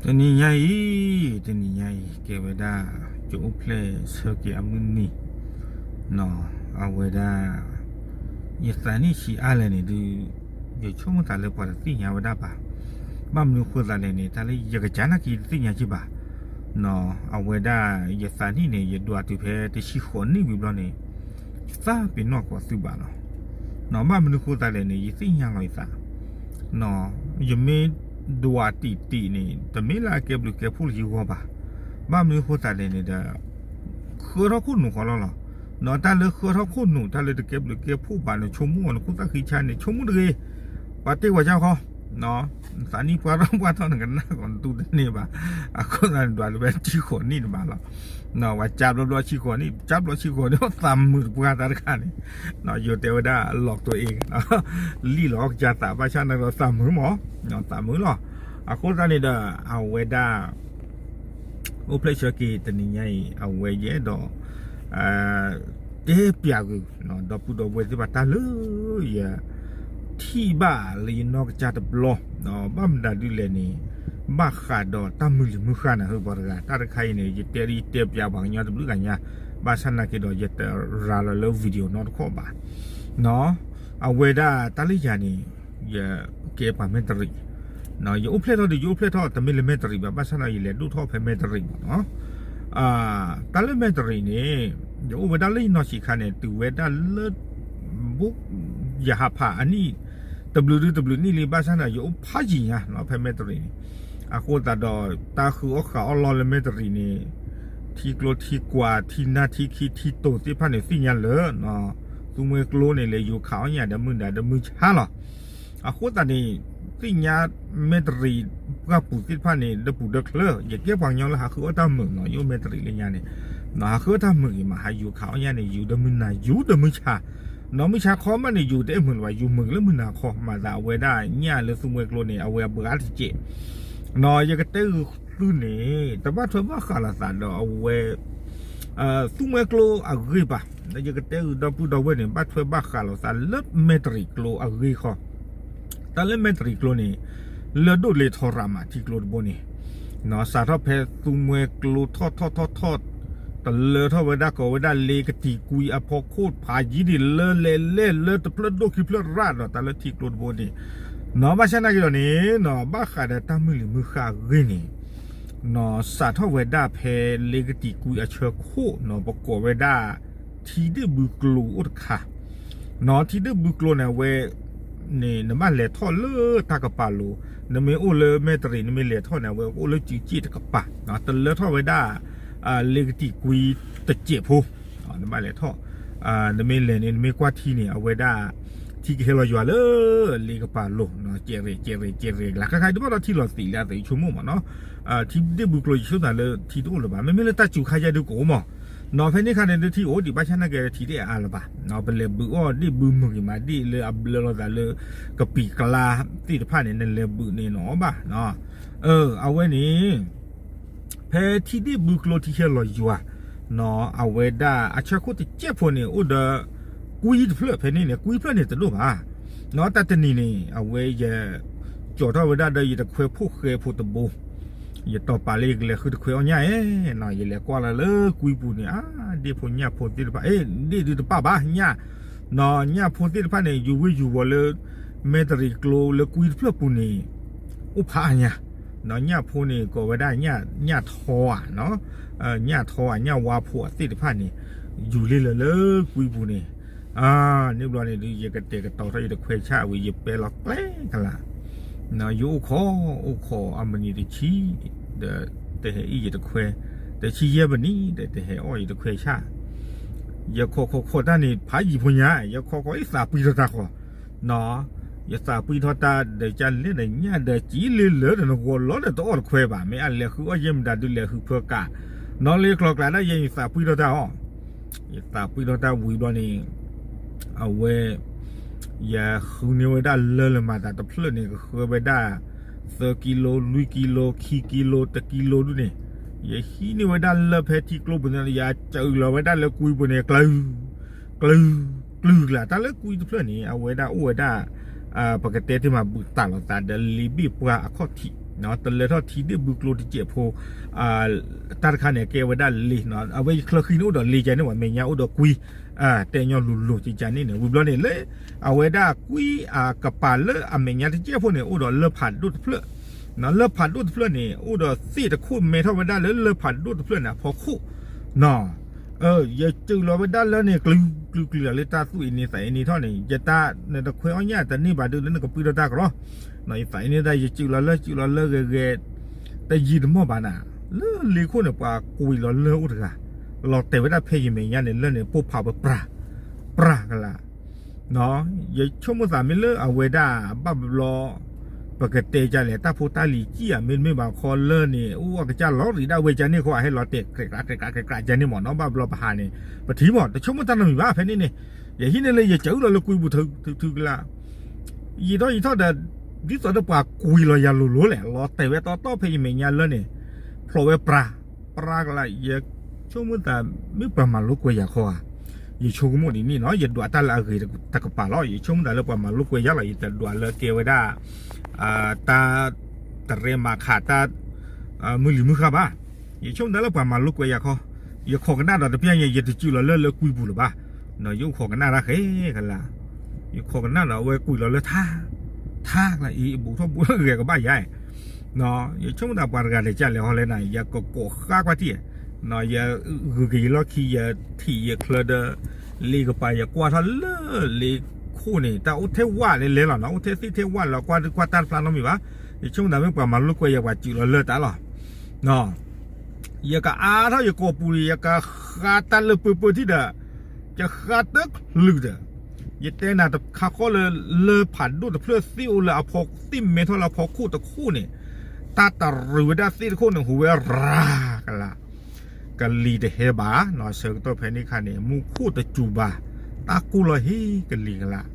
တနံၤညါအံၤ, တနံၤညါအံၤ ကဲဝဲဒၣ် ယအိၣ်ဖျဲၣ်ဆၢက့ၤအမုၢ်နံၤ, နီၢ်, အဝဲဒၣ် ယသးနံၣ်ဆံးအါလဲၣ်န့ၣ်ဒုး ယဆိကမိၣ်သးလၢပှၤတသ့ၣ်ညါဝဲဒၣ်ဘၣ်. ဘၣ်မနုၤဃိသးလဲၣ်န့ၣ် တၢ်လၢယကစၢ်နာ်က့တသ့ၣ်ညါက့ဘၣ်, နီၢ်, အဝဲဒၣ် ယသးနံၣ်န့ၣ် ယဒွးတုၤဖဲတဆံဃိးနံၣ်ဝံၤဘျီန့ၣ် ယသးပ့ၤနီၣ်ကိးသုဘၣ်လီၤ. နီၢ်, ဘၣ်မနုၤဃိသးလဲၣ်န့ၣ် ယသ့ၣ်ညါလီၤယသး, နီၢ်, ယမ့ၢ်ဒွးတံာ်တံာ်န့ၣ် တမ့ၢ်လၢအကဲဘျုးကဲဖှိၣ်လၢယဂီၢ်ဘၣ်. ဘၣ်မနုၤဃိသးလဲၣ်န့ၣ်ဒီး ဃၢထီၣ်ခိၣ်နူာ်ဃီလီၤလီၤ. နီၢ်, တၢ်လၢဃၢထီၣ်ခိၣ်နူာ် တၢ်လၢတကဲဘျုးကဲဖှိၣ်ဘၣ်န့ၣ် ဆိကမိၣ်အီၤနခိၣ်သၣ်ဃံဆါန့ၣ် ဆိကမိၣ်တဂ့ၤ, ပှၤတ့ၢ်ပှၤကၢဃီ, နီၢ်, သးနံၣ်ပှၢ်ထီၣ်ပှၢ်ထီၣ်နကနၣ်ကီးနတူၢ်တန့ၢ်ဘၣ်. အဃိသတးန့ၣ် ဒွးလၢဖဲတဆံဃိးနံၣ်တဘၣ်လီၤ. နီၢ်, ပှၤကၢဘျီဘျီဆံဃိးနံၣ်, ကၢဘျီဆံဃိးနံၣ် သးမုာ်တပှၢ်တၢ်တခါန့ၣ်, နီၢ်, ယတဲဝဲဒၣ်လီၤကတိၤအ့ၣ်, လံၣ်လီၤကစၢ်သးဘၣ်ဆၣ်န့ၣ်ဒီးသးမုာ်မး, နီၢ်, သးမုာ်လီၤ. အဃိသတးန့ၣ်ဒီး အဝဲဒၣ် အိၣ်ဖျဲၣ်ဆၢက့ၤတနံၤညါအံၤ အဝဲယအဲၣ်ဒိး တဲပျးကွံာ် ဒီပုၢ်ဒီဝဲၢ်သ့ၣ်တဖၣ်တၢ်လၢ ယ ထံၣ်ဘၣ်လၢယနီၢ်ကစၢ်တဘျီ, ဘၣ်မနုၤဒုးလဲၣ်န့ၣ် ဘၣ်ဃးဒီးတၢ်မုၢ်လံၤမုၢ်ဃၢ်နၢ်ဟူပှၤတဂၤ တၢ်တခါအံၤန့ၣ် ယတဲဒ်ယတဲပျးပှၤကညီတဘျုးဂၤညါ, ဘၣ်ဆၣ်နာ်က့ဒီး ယတရၤလီၤလၢ video နီတခီၣ်ဘၣ်. နီၢ်, အဝဲဒၣ်တၢ်လၢယၤန့ၣ် ယကဲပှၤမဲၣ်တရံး, နီၢ်, ယအိၣ်ဖျဲၣ်ထီၣ်ဒီး ယအိၣ်ဖျဲၣ်ထီၣ် တမ့ၢ်လၢမဲၣ်တရံးဘၣ်, ဘၣ်ဆၣ်န့ၣ် ယလဲၤဒိၣ်ထီၣ်ဖဲမဲၣ်တရံးမးနီၢ်. တၢ်လၢမဲၣ်တရံးန့ၣ် ယအိၣ်ဝဲဒၣ်လၢယနီၢ်ဆံးခါန့ၣ် တုၤဝဲဒၣ်လၢ ဘူး ယဟးဖးအနံၣ် တဘျုးဒုတဘျုးနံၣ်လံ ဘၣ်ဆၣ်န့ၣ် ယအိၣ်ဖးယံာ်ညါနီၢ် ဖဲမဲၣ်တရံးန့ၣ်. အဃိသတးဒီး တၢ်ဃုအီၣ်ဃုအီလီၢ်လၢမဲၣ်တရံးန့ၣ် ထံကျိထံကွာ် ထံနၢ်ထံခံ ထံတိၤသ့ၣ်တဖၣ်န့ၣ် သ့ၣ်ညါလၢ သူမှဲကျိန့ၣ် လဲၤယူၤခးအီၣ်ညၣ်ဒီးမုၢ်နၤဒီးမုၢ်ဆါလီၤ. အဃိသတးန့ၣ် သ့ၣ်ညါမဲၣ်တရံး ပှၢ်ပူၤသ့ၣ်တဖၣ်န့ၣ် ဒီပူၤဒီချၢ ယကဲပှၤကညီလၢဟးဃုအီၣ်တၢ်မုာ်နီၢ် ယအိၣ်မဲၣ်တရံးလၢညါန့ၣ်, ဟးဃုအီၣ်တၢ်မုာ်ဂ့ၤမး ဟးယူၤခးအီၣ်ညၣ်န့ၣ် ယူၤဒီးမုၢ်နၤ ယူၤဒီးမုၢ်ဆါ, နီၢ် မုၢ်ဆါခီမးန့ၣ် ယူၤတအဲၣ်မုာ်လၢၤဘၣ် ယူၤမုာ်လၢမုၢ်နၤခီ မၤသးအဝဲဒၣ်ညၣ်လၢသူမှဲကျိန့ၣ် အဝဲအဘှါတစဲး, နီၢ် ယကတဲဂုာ်သုန့ၣ် တဘၣ်ထွဲဘၣ်ဃးလိာ်သးဒီးအဝဲ သူမှဲကျိအဂ့ၢ်ဘၣ်, ဒီးယကတဲဂုာ်ဒီပုၢ်ဒီဝဲၢ်န့ၣ် ဘၣ်ထွဲဘၣ်ဃးလိာ်သးလၢမဲၣ်တရံးကျိအဂ့ၢ်ဃီ, တၢ်လၢမဲၣ်တရံးကျိန့ၣ် လၢဒိၣ်လ့ၤထီရၤမးထံကျိတဘိန့ၣ်, နီၢ် စးထီၣ်ဖဲသူမှဲကျိထီၣ်ထီၣ်ထီၣ်ထီၣ် တလၢထီၣ်ဝဲဒၣ်ကိးဝဲဒၣ်လ့ကတံာ်ကွံအဖီခိၣ်ဖးယံၤဒံး လၢလဲၤလဲၣ်လၢတဖျၢၣ်ဒိၣ်ခံဖျၢၣ်ရၣ်ဒီးတၢ်လၢထံကျိတဘိန့ၣ်, နီၢ် ဘၣ်ဆၣ်နာ်က့ဒီးန့ၣ် နီၢ် ဘၣ်ဃးဒီးတၢ်မုၢ်လံၤမုၢ်ဃၢ်အဂ့ၢ်န့ၣ် နီၢ် စးထီၣ်ဝဲဒၣ်ဖဲလ့ကတံာ်ကွံအဆၢခိၣ်နီၢ် ပကိးဝဲဒၣ် ထံဒ့ၣ်ဘုကျိအိၣ်တခါ, နီၢ် ထံဒ့ၣ်ဘုကျိန့ၣ် အဝဲန့ၣ် နဘၣ်လဲၤထီၣ်လၢတၢ်ကပၤလိၤ, နမ့ၢ်အိၣ်လၢမဲၣ်တရံး နမ့ၢ်လဲၤထီၣ်န့ၣ် အဝဲအိၣ်လၢစုစ့ၣ်တကပၤ, တလၢထီၣ်ဝဲဒၣ် လ့ကတံာ်ကွံတစဲးဖိ, နဘၣ်လဲၤထီၣ် နမ့ၢ်လဲၤန့ၣ် နမ့ၢ်ကွၢ်ထံန့ၣ် အဝဲဒၣ် ထံကဟဲလီၤယွၤလၢ လ့ကပၤလိၤ, ကဲးရဲၣ် ကဲးရဲၣ် ကဲးရဲၣ် လၢခါခါ ယတဘၣ်ဒီးထံလီၤသံးလၢအသးဆိကမိၣ်မးနီၤ, ထံဒ့ၣ်ဘုကျိ ယဆိကမိၣ်လၢထံတအိၣ်လၢၤဘၣ်, မ့မ့ၢ်လၢတၢ်စူၤခါယဲၢ်ဒုးကအိၣ်မး, နီၤ ဖဲန့ၣ်ခါန့ၣ်ဒုးထံအိၣ်ဒံး ဘၣ်ဆၣ်နာ်က့ထံတအဲၣ်အါလၢၤဘၣ်, ပလဲၤဘုးအီၣ်ဒ့ၣ်ဘုမုၢ်ဂ့ၤမးဒ့ၣ်လၢအဘျၢလီၤသးလၢ ကပံာ်ကျါသ့ၣ်တဖၣ်န့ၣ် နလဲၤဘုးန့ၣ်နအီၣ်ဘၣ်, အဝဲန့ၣ် ဖဲထံဒ့ၣ်ဘုကျိထံဟဲလီၤယွၤ, နီၤ အဝဲဒၣ်အဆၢခိၣ်တစဲးဖိန့ၣ် အိၣ်ဒီး ကွံတဖျၢၣ်ဖဲန့ၣ်န့ၣ် ကွံဖျၢၣ်န့ၣ်တဒိၣ်ဘၣ်, နီၤ တၢ်တနံၤန့ၣ် အဝဲယ ကၠီၤထီၣ်ဝဲဒၣ်ဒီးယတခွဲးဖိၣ်ဃဲဖိတဘိ, ယတီၤပာ်လၢယကလဲၤဃုတခွဲးအီၣ်ညၣ်ဧဲ, နီၤ ယလဲၤကွၢ်လီၤလၢကွံပူၤန့ၣ် အါ ဒ့ၣ်ဖိညၣ်ဖိသ့ၣ်တဖၣ်, အ့ ဒ့ၣ်ဒုးတပၣ်ဘၣ် ညၣ်, နီၤ ညၣ်ဖိသ့ၣ်တဖၣ်န့ၣ် ယူၤဝ့ၢ်ယူၤဝီၤလၢ မဲၣ်တရံးကျိလၢကွံတဖျၢၣ်ပူၤန့ၣ် အိၣ်ဖးအါညါ, နီၤ ညၣ်ဖိန့ၣ် ကိးဝဲဒၣ် ညၣ်ထီဧါ, ညၣ်ထီဧါ ညၣ်ဝါဖိအသ့ၣ်တဖၣ်န့ၣ် ယူၤလ့လၢာ်လၢကွံပူၤန့ၣ်, န့ၣ်ဘျီန့ၣ်ဒုး ယကတဲာ်ကတီၤထီၣ်ယတခွဲးဆၣ်ဝံၤ ယပဲလီၤကျဲကလး, ယအိၣ်ခိး အိၣ်ခိးအမုၢ်နံၤတဆံ, ဒီးတဟဲအီၣ်ယတခွဲး, တဆံယဲၢ်မုၢ်နံၤ ဒီးတဟဲအီၣ်ယတခွဲးဆၣ်, ယခိးခိးခိးတၢ်န့ၣ် ဖးယံာ်ဖိညါ ယခိးခိးအံၤသးပှံၢ်ထီၣ်တၢ်ဃီ, နီၤ ယသးပှံၢ်ထီၣ်တၢ်ဒီး ကလဲၣ်ဒီးညၣ်ဒီး ကံလ့လၢာ်ဒီး နဂီၤလီၤဒီးတအီၣ်တခွဲးဘၣ်, မ့ၢ်အလဲၤဃုအီၣ်ယဲၢ်မတၤဒုးလဲၤဃုဖၢကး, နီၤ လၢကျီၤကျးဒၣ်ယဲ ယသးပှံၢ်ထီၣ်တၢ်အီၤ, ယသးပှံၢ်ထီၣ်တၢ်ဝံၤဘျီန့ၣ် အဝဲ ယဃုန့ၢ်ဝဲဒၣ်လၢလၢမၤသးတဖျၢၣ်န့ၣ် ကဃၢဝဲဒၣ် သၢကံလိ လွံၢ်ကံလိ ခံကံလိ တကံလိဒုန့ၣ်, ယဟံးန့ၢ်ဝဲဒၣ်လၢဖဲထံကျိပူၤန့ၣ် ယစၢလီၤဝဲဒၣ်လၢကွံပူၤန့ၣ် ကျု ကျု ကျုကျါ, တၢ်လၢကွံတဖျၢၣ်န့ၣ် အဝဲဒၣ်အိၣ်ဝဲဒၣ် ပကတဲတ့ၢ်မး ဘုးတၢ်လိာ်သးဒီးလ့ဘ့ၣ်ပှၢ်အခီၣ်ထံး တလၢထီၣ်ထံဒ့ၣ်ဘုကျိတစဲးဖိ တၢ်တခါန့ၣ် ကဲဝဲဒၣ်လ့, အဝဲယချၢဃံန့ၣ်အိၣ်ဒီးလ့ကန့ၣ်ဝဲ မဲာ်ညါအိၣ်ဒီးကွံ, တဲညီလူၤလိၤကန့ၣ်န့ၣ် ဝံၤဘျီန့ၣ် လၢအဝဲဒၣ်ကွံအကပၤလၢအမဲာ်ညါတစဲးဖိန့ၣ် အိၣ်ဒီးလၢၢ်ဖးဒိၣ်တဖျၢၣ်, လၢၢ်ဖးဒိၣ်တဖျၢၣ်န့ၣ် အိၣ်ဒီးသ့ၣ်တခိၣ်မဲထီၣ်ဝဲဒၣ်လၢလၢၢ်ဖးဒိၣ်တဖျၢၣ်န့ၣ် အဖီခိၣ် ယစုးလီၤဝဲဒၣ်လၢန့ၣ် ကျုၤကျုၤကျုၤလၢတၢ်သူၣ်အ့န့သးအ့န့ထီၣ်န့ၣ် ယတၢ်နတခွဲအီၣ်ညၣ်တန့ၢ်ဘၣ်ဒုးလၢနကပှံၢ်ထီၣ်တၢ်ကရီ, ယသးအ့န့ဒၣ် ယစုးလီၤလၢစုးလီၤလၢဂဲၤဂဲၤ တယံာ်တမီၢ်ဘၣ်နၤ, လၢလ့ခိၣ်န့ၣ် ပှၤကွံာ်လီၤလၢအိၣ်တဂၤ, လီၤတဲာ်ဝဲဒၣ်ဖဲယမဲာ်ညါန့ၣ် လၢန့ၣ် ပိၢ်ဖးဝဲပြၢ် ပြၢ်ကလး ယဆိကမိၣ်သးမ့ၢ်လၢအဝဲဒၣ်ဘၣ်ဘျီ ပကတဲကလဲၣ် တၢ်ဖိတၢ်လံၤစံၣ်ဧါ မ့တမ့ၢ်ဘၣ်ခီလၢန့ၣ် အိၣ်အကစၢ်လီၤရံးဒၣ်ဝဲကန့ၣ်ဃီ အဟဲလီၤတဲာ်ကြဲးကြဲးကြဲးကန့ၣ်မ့ၢ်နီၤ ဘၣ်ဘျီပဟးန့ၣ် ပထံၣ်မ့ၢ် တဆိကမိၣ်တၢ်နီတမံၤဘၣ်ဖဲန့ၣ်န့ၣ်, ယဟံးန့ၢ်လၢယစၢၤအုၣ်လီၤလၢကွံပူၤထုထုကလး ယံာ်ထီၣ်ယံာ်ထီၣ်ဒီး ဒ်သိးဒီးပှၤကွံာ်လီၤယၤလိၤလိၤလဲၣ် လီၤတဲာ်ဝဲတီတီဖဲယမဲာ်ညါလၢန့ၣ် ဖျိးဝဲပြၢ် ပြၢ်ကလး ယဆိကမိၣ်သး မ့ၢ်ပှၤမၤလိကွဲးယၤခီဧါ, ယဆိကမိၣ်ဒ်န့ၣ်နီၤ ယဒွးတၢ်လၢအဂ့ၤတကပၤလီၤ ယဆိကမိၣ်သးလၢပှၤမၤလိကွဲးယၤလီၤ ယတဒွးလၢကဲဝဲဒၣ် တၢ်တရဲမၤခးတၢ် မုၢ်လံၤမုၢ်ဃၢ်ဘၣ်, ယဆိကမိၣ်သးလၢပှၤမၤလိကွဲးယၤခီ, ယခိးကနၣ်ဒီးတပျၢ်ညါ ယတစုးလီၤလၢလၢကွံပူၤလၢၤဘၣ်, ယအိၣ်ခိးကနၣ်တၢ်ဃဲကလး, ယခိးကနၣ်ဒီးအဝဲကွံာ်လီၤလၢထါ, ထါကလးအံၤ ဘူးထီၣ်ဘူးဂဲၤကဘၣ်ယၤ, ယဆိကမိၣ်သးပှၤတဂၤဒီးကလဲၤဟီလဲၣ်နၤ ယကကိးဃါကွၢ်ထံၣ်, ယဂုာ်က့ၤယလီၢ်ခံ ယထံၣ်ယချၢဒီး လ့ကပၤယကွၢ်ထီၣ်လၢလ့ခိၣ်န့ၣ် တၢ်အိၣ်ထဲဝၣ်လဲၤလဲၤလီၤနီၤ အိၣ်ထဲသ့ၣ်ထဲဝၣ်လီၤ ကွၢ်ဒုးကွၢ်တၢ်တဖျါနီတမံၤဘၣ်, ယဆိကမိၣ်သးမ့ၢ်ပှၤမၤလိကွဲးယၤပှၤစုးလီၤလၢတၢ်လီၤ ယကအါထီၣ်ယကိာ်ပူၤန့ၣ် ယကဃါတၢ်လၢပၢပၢထံၣ်ဒီး ယဃါတချုးဒီး ယတဲနၤတခါဃီလၢ လၢၢ်ဖးဒိၣ်တဖျၢၣ်သ့ၣ်အိၣ်လၢအဖီ သ့ၣ်မဲထီၣ်လၢအဖီခိၣ်တခိၣ်န့ၣ် တၢ်တရံးဝဲဒၣ်သ့ၣ်တခိၣ်န့ၣ် ဟူးဝဲရၤကလး ကလံၤတဟဲဘၣ်နီၤ ဆၢကတီၢ်ဖဲန့ၣ်ခါန့ၣ် မူခိၣ်တစူၤဘၣ် တၢ်ကိၢ်လီၤဟ့ကလံၤ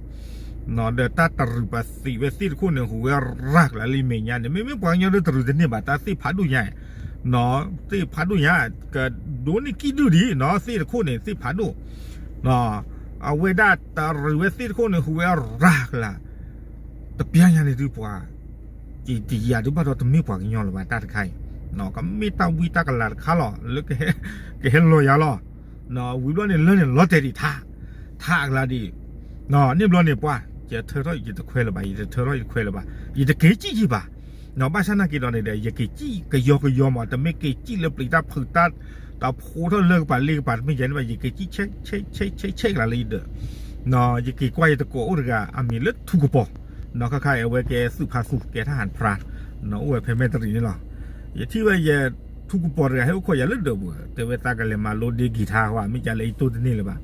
ကလး ဒီးတၢ်တရံးပသံးဝဲသ့ၣ်တခိၣ်န့ၣ် ဟူးဝဲရၤကလးလၢမဲာ်ညါန့ၣ် မ့မ့ၢ်ပှၤကညီဒၣ်တရံးတန့ၢ်ဘၣ် တၢ်သ့ၣ်ဖးဒိၣ်ညါ, သ့ၣ်ဖးဒိၣ်ညါ ကဒိးန့ၢ်ကံၣ်ဒုၣ်ဒံးနီၤ သ့ၣ်တခိၣ်န့ၣ် သ့ၣ်ဖးဒိၣ်, အဝဲဒၣ်တရံးဝဲသ့ၣ်တခိၣ်န့ၣ် ဟူးဝဲရၤကလး, တပျၢ်ညါန့ၣ်ဒုးပှၤ တယၤဒုးဘၣ်ဒီးတမ့ၢ်ပှၤကညီလၢၤဘၣ်တၢ်တခါအံၤ, ကမ့ၢ်တၢ်ဝံတၢ်ကလၤတခါလီၤ လၢကဟဲလီၤယၤလီၤ, ဝံၤဘျီန့ၣ်လၢန့ၣ်လီၤတဲာ်ဒံးထါ, ထါအကျါဒံး, န့ၣ်ဘျီန့ၣ်ပှၤ ယထၢထီၣ်ယတခွဲလၢၤဘၣ် ယတထၢထီၣ်ယတခွဲလၢၤဘၣ် ယတက့ၤစံၣ်ယံၤဘၣ်, ဘၣ်ဆၣ်နာ်က့ၤဒီးန့ၣ်ဒီး ယက့ၤစံၣ်ကယီကယီမး တမ့ၢ်က့ၤစံၣ်လၢပျံၤတၢ်ဖုးတၢ်, တၢ်ဖိထီၣ်လၢကပၤလ့ကပၤတမ့ၢ်ယၤန့ၣ်ဘၣ် ယက့ၤစံၣ်ဆဲးဆဲးဆဲးဆဲးဆဲးကလၤလၢယဒၢး ယက့ၤကွၢ်ယတကိးအိၣ်တဂၤ အမံၤလၢထူကပီၤ, ခါခါအဝဲကဲသုးဖါသူ ကဲထါဟၣ်ဖရါ, အိၣ်ဝဲဖဲမဲၣ်တရံးန့ၣ်လီၤ, ယထံၣ်ဝဲယ ထူကပီၤတဂၤဟဲအိၣ်ခိးယၤလၢဒၢးပူၤ တဲဝဲသးကလဲၤမၤလိဒ့ကံၤထါဝဲ မ့ၢ်ကလဲၤအံၤတိၢ်တန့ၢ်လၢၤဘၣ်,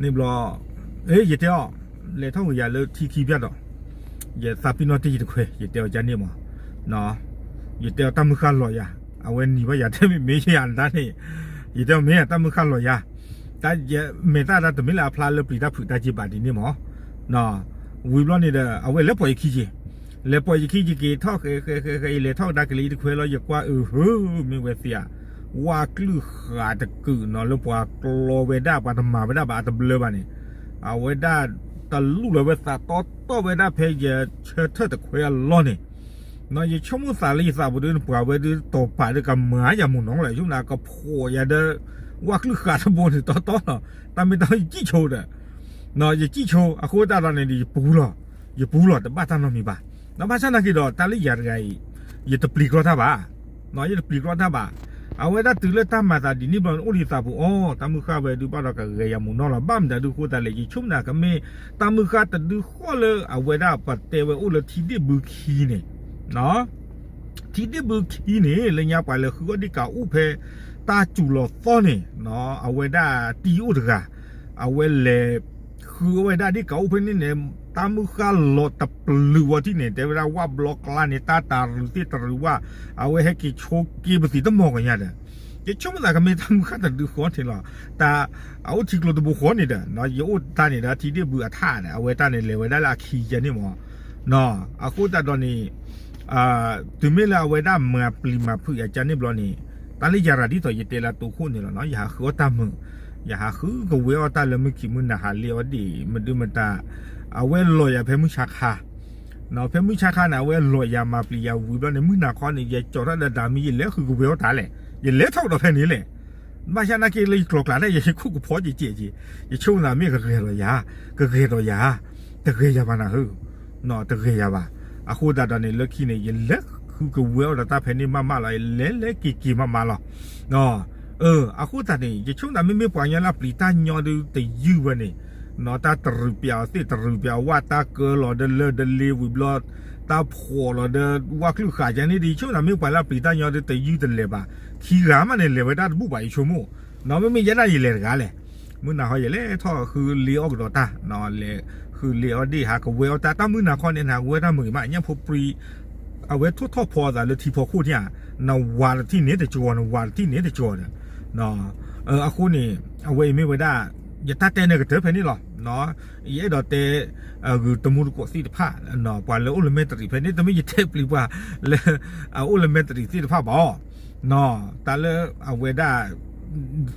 န့ၣ်ဘျီ အ့ ယတဲအီၤ, လဲၤထီၣ်ဝဲယၤလၢထံခံပျၢ်ဒီး ယသးပ့ၤနီၣ်တ့ၢ်ယတခွဲ ယတဲအီၤကန့ၣ်မး, ယတဲအီၤတၢ်မုၢ်ဃၢ်လီၤယၤ, အဝဲနံၤဘၣ်ယၤတဲမ့ၢ်မ့ၢ်ယၤနတၢ်န့ၣ်, ယတဲအီၤမ့ၢ်တၢ်မုၢ်ဃၢ်လီၤယၤ, တၢ်ယမဲာ်တၢ်ဒၣ်တမ့ၢ်လၢအဖျါလၢပျံၤတၢ်ဖုးတၢ်က့ဘၣ်ဒ်န့ၣ်မး, ဝံၤဘျီန့ၣ်ဒီး အဝဲလဲၤပိာ်ယခံက့ၤ, လဲၤပိာ်ယခံ ယက့ၤထီၣ်ဃဲဃဲဃဲဃဲ ယလဲၤထီၣ်ကဒါက့ၤလၢယတခွဲလီၤ ယကွၢ်အၢ ဟၢ မ့ၢ်ဝဲသ့ဧါ, ဝၣ်ကလုၢ်ဃာ်တကုာ်နီၤ လၢပှၤကျီဝဲဒၣ် ပှၤတမၤဝဲဒၣ်ဘၣ် အတဘျၢဘၣ်န့ၣ်, အဝဲဒၣ်တလူၢ်လီၤဝဲသးတီတီဝဲဒၣ်ဖဲယဆၢထၢၣ်တခွဲအလီၢ်န့ၣ်, ယဆိကမိၣ်သးလၢယသးပူၤဒီး ပှၤဝဲဒၣ်တီၤပာ်ဒီးကမၤယၤမူးနီၤလီၤ ယဆိကမိၣ်ကဖှီၣ်ယၤဒီး ဝၣ်ကလုၢ်ဃာ်တဘိန့ၣ်တီတီလီၤ တၢ်မ့ၢ်တၢ်ယစံၣ်ဆိဒီး ယစံၣ်ဆိ အဃိသတးဒီးန့ၣ်ဒီး ယပူၤလီၤ, ယပူၤလီၤ တဘၣ်တၢ်နီတမံၤဘၣ်, ဘၣ်ဆၣ်နာ်က့ၤဒီး တၢ်လၢယၤတဂၤအံၤ ယတပျံၤကြီတၢ်ဘၣ်, ယတပျံၤကြီတၢ်ဘၣ်, အဝဲဒၣ်တုၤလၢတၢ်မၤသးဒ်န့ၣ်ဘျီန့ၣ် အိၣ်ဒံးသးပူၤအီၤ တၢ်မုၢ်ဃၢ်ဝဲဒုးဘၣ်ဒီးကဂဲၤယၤမူးနီၢ်လီၤ ဘၣ်မနုၤဒုးဃိသတးလဲၣ် ယဆိကမိၣ်ကမ့ၢ် တၢ်မုၢ်ဃၢ်တဒုဃီၣ်လၢအဝဲဒၣ်ပတဲဝဲအိၣ်လၢထံဒ့ၣ်ဘုခံန့ၣ် ထံဒ့ၣ်ဘုခံန့ၣ် လၢညါပှၤလဲၤဃုအီၣ်ဒ့ၣ်ကးအိၣ်ဖဲ တၢ်စူၤလီၤသီန့ၣ် အဝဲဒၣ်တံၤအိၣ်တဂၤ အဝဲလဲၤဃုအီၣ်ဝဲဒၣ်ဒ့ၣ်ကးအိၣ်ဖဲန့ၣ်န့ၣ် တၢ်မုၢ်ဃၢ်လီၤတပျုာ်ဝဲထံၣ်န့ၣ် တဲဝဲဒၣ်ဝၣ်ဘျီကျါန့ၣ် တၢ်တၤရုၤသ့ၣ်တၤရုၤဝၣ် အဝဲဟဲက့ၤဆိက့ပသံးတမီၢ်ကညါဒီး ယဆိကမိၣ်သးကမ့ၢ်တၢ်မုၢ်ဃၢ်တဒုဃီန့ၣ်လီၤ. တၢ် အအိၣ်ထံကျိတဘိဃီန့ၣ်ဒီး ယအိၣ်တၢ်န့ၣ်ဒီး ထံဒ့ၣ်ဘုအထးဒီး အဝဲတၢ်န့ၣ်လဲၤဝဲဒၣ်လၢအခံယဲန့ၣ်မး အဃိသတးဒီးန့ၣ် တုၤမ့ၢ်လၢအဝဲဒၣ်မၤပျံၤမၤဖုးယၤကန့ၣ်ဘျီန့ၣ် တၢ်လၢယၤရၤဒ်သိးယတဲလၢတိခိၣ်န့ၣ်လီၤ. ယဟးဃုအီၣ်တၢ်မုာ်, ယဟးဃုကဝဲအီၣ်တၢ်လၢမုၢ်ခံမုၢ်နၤဟးလ့အီၤဒံး မဒုမတၤ အဝဲလီၤယၤဖဲမုၢ်ဆါခါ ဖဲမုၢ်ဆါခါန့ၣ် အဝဲလီၤယၤမၤပျံၤယၤဝံၤဘျီန့ၣ် မုၢ်နၤခီန့ၣ် ယကၠီထီၣ်ဒီးဒၣ်မ့ၢ်ယလဲၤဃုကဝဲၤအီၣ်တၢ်လဲၣ်, ယလဲၤထီၣ်ကဒီးဖဲန့ၣ်လဲၣ်. ဘၣ်ဆၣ်နာ်က့လၢယကျိၤကျါန့ၣ် ယဟ့ၣ်ခိၣ်ကဖီက့ၤက့ၤက့ၤ, ယဆိကမိၣ်သးမ့ၢ်ကဂဲၤဒီးယၤ, ကဂဲၤဒီးယၤ, တဂဲၤယၤဘၣ်နၤဧၢ, တဂဲၤယၤဘၣ်. အဃိသတးဒီးန့ၣ် လၢခံန့ၣ် ယလဲၤဃုကဝဲၤအီၣ်ဒီးတၢ်ဖဲန့ၣ်မးမးလီၤ, ယလဲၤလဲၤက့ၤက့ၤမးမးလီၤ. အဃိသတးန့ၣ် ယဆိကမိၣ်သးမ့မ့ၢ်ပှၤကညီလၢအပျံၤတၢ်ညီဒုးတယုၢ်ဝဲန့ၣ်, တၢ်တရူးပျးအီၤသ့ၣ် တရူးပျးအီၤဝၣ် တၢ်ကၢလီၤဒီးလၢၢ်ဒီးလ့ဝံၤဘျီ တၢ်ဖှီၣ်လီၤဒီးဝၣ်ချုၣ်ဃာ်ကန့ၣ်ဒီး ယဆိကမိၣ်သးမ့ၢ်ပှၤလၢအပျံၤတၢ်ညီဒုးတယုၢ်တလဲၤဘၣ်, ခံဂၤမးန့ၣ် လဲၤဝဲဒၣ်တဘူၣ်ဘၣ် ယဆိကမိၣ်, မ့မ့ၢ်ယဲဒၣ်ယလဲၤတဂၤလဲၣ်. မုၢ်နၤခီယလဲၤထီၣ်ဃုလ့အီၣ်ကဒီးတၢ်, လဲၤဃုလ့အီၣ်ဒ့ၣ်ဟးကဝဲၤအီၣ်တၢ်, တၢ်မုၢ်နၤခီန့ၣ် နကဝဲၤတၢ်မုာ်ဂ့ၤမး ညၣ်ဖိပြံ အဝဲထိၣ်ထီၣ်ဖီအသးလၢထံဖီခိၣ်ထံဧါ, နဝၤတထံၣ်န့ၣ်တကီၤ နဝၤတထံၣ်န့ၣ်တကီၤဒီး, အဃိန့ၣ် အဝဲအံၤမ့ၢ်ဝဲဒၣ် ယတၢ်တဲန့ၣ်ကတၢၢ်ဖဲန့ၣ်လီၤ. ယအဲၣ်ဒိးတဲ ဂုာ်တမူတကိးသ့ၣ်တဖၣ်, ပှၤလၢအိၣ်လၢမဲာ်တရံးဖဲန့ၣ် တမ့ၢ်ယတဲပျံၤပှၤလၢ အအိၣ်လၢမဲာ်တရံးသ့ၣ်တဖၣ်ဘၣ်, တၢ်လၢအဝဲဒၣ်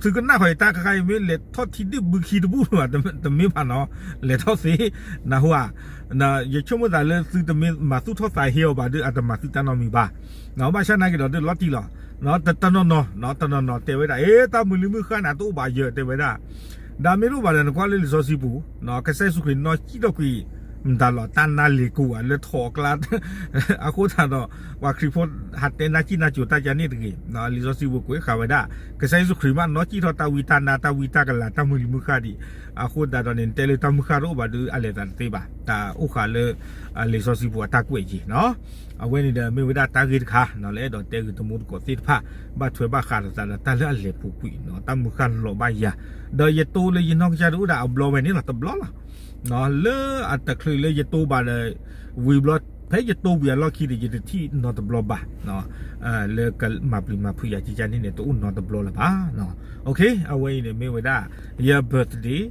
သုကနၣ်ဃီယတၢ်ကခါအံၤ မ့ၢ်လဲၤထီၣ်ထံဒ့ၣ်ဘုခံတဘူၣ်ဘၣ် တမ့ၢ်ဘၣ်နီၤ, လဲၤထီၣ်သ့, နၢ်ဟူဧါ, ယဆိကမိၣ်သးလၢသုတမ့ၢ်မၤသူၣ်ထီၣ်သးဟ့အီၤဘၣ်ဒီး အတမၤသုတၢ်နီတမံၤဘၣ်, ဘၣ်ဆၣ်နာ်က့ၤဒီးဒုးလီၤတံၢ်လီၤ, တနီၤနီၤ တနီၤနီၤတဲဝဲဒၣ် အ့ တၢ်မုၢ်လံၤမုၢ်ဃၢ်န့ၣ် တအိၣ်ဘၣ်ယၢၤတဲဝဲဒၣ်, ဒီးမ့ၢ်တအိၣ်ဘၣ်ဒီး နကွၢ်လၢလံာ်စီဆှံပူၤ, ကစၢ်ယ့ၣ်ၡူးခရံာ်နီၢ်စံၣ်ထီၣ်ကွံာ် မတၤလီၤ တၢ်နါလ့ၤကိၢ်ဧါ လၢထိးအကျါ အဃိသတးဒီး ပှၤခရံာ်ဖိဟးတဲနါစံၣ်နါစိၤတၢ်ကန့ၣ်တဂ့ၤ, လံာ်စီဆှံပူၤကွဲးဃာ်ဝဲဒၣ် ကစၢ်ယ့ၣ်ၡူးခရံာ်မးနီၢ်စံၣ်ထီၣ်တၢ်ဝံတၢ်နါ တၢ်ဝံတၢ်ကလၤ တၢ်မုၢ်လံၤမုၢ်ဃၢ်ဒံး, အဃိသတးဒီးန့ၣ် နတဲလၢတၢ်မုၢ်ဃၢ်တအိၣ်ဘၣ်ဒီး အလဲၤသးတသ့ဘၣ်, တၢ်အိၣ်ဃာ်လၢ လံာ်စီဆှံပူၤအတၢ်ကွဲးက့ၤနီၤ. အဝဲန့ၣ်ဒီးမ့ၢ်ဝဲဒၣ်တၢ်ဂ့ၢ်တခါ လၢအဲၣ်ဒိးတဲဂုာ်တမူတကိးသ့ၣ်တဖၣ် ဘၣ်ထွဲဘၣ်ဃးလိာ်သးဒီးတၢ်လၢအလဲၤပူၤကွံာ်နီၤ တၢ်မုၢ်ဃၢ်လီၤဘၣ်ယၤ, ဒီးယတိလၢယနီၢ်ကစၢ်ဒၣ်အိၣ်ဒၣ်အဘျီဝဲန့ၣ်လီၤ တဘျီလီၤ, လၢအတချုးလၢယတိဘၣ်ဒီး ဝံၤဘျီ ဖဲယတိဝံၤအလီၢ်ခံန့ၣ် ယတထံၣ်နီတဘျီဘၣ် လၢကမၤပျံၤမၤဖုးယၤကကန့ၣ်န့ၣ် တအိၣ်နီတဘျီလၢၤဘၣ်. အဝဲအံၤန့ၣ်မ့ၢ်ဝဲဒၣ် ယ birthday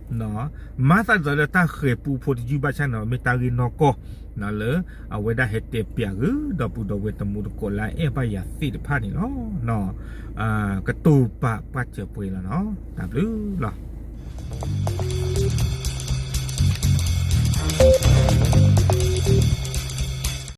မၤသးဒ်သိးလၢတၢ်ဃဲၤပူဖိတယုၢ်ဘၣ်ဆၣ်န့ၣ် မ့ၢ်တၢ်ဂ့ၢ်နီၢ်ကီၢ် လၢအဝဲဒၣ်ဟဲတဲပျးဂုာ်ဒီပုၢ်ဒီဝဲၢ်တမူတကိးလၢအအဲၣ်ဘၣ်ယၤသ့ၣ်တဖၣ်န့ၣ်လီၤ. ကတိၤပာ်ပှၢ်စၢၤပှဲၤလီၤနီၤ တၢ်ဘျုးလီၤ.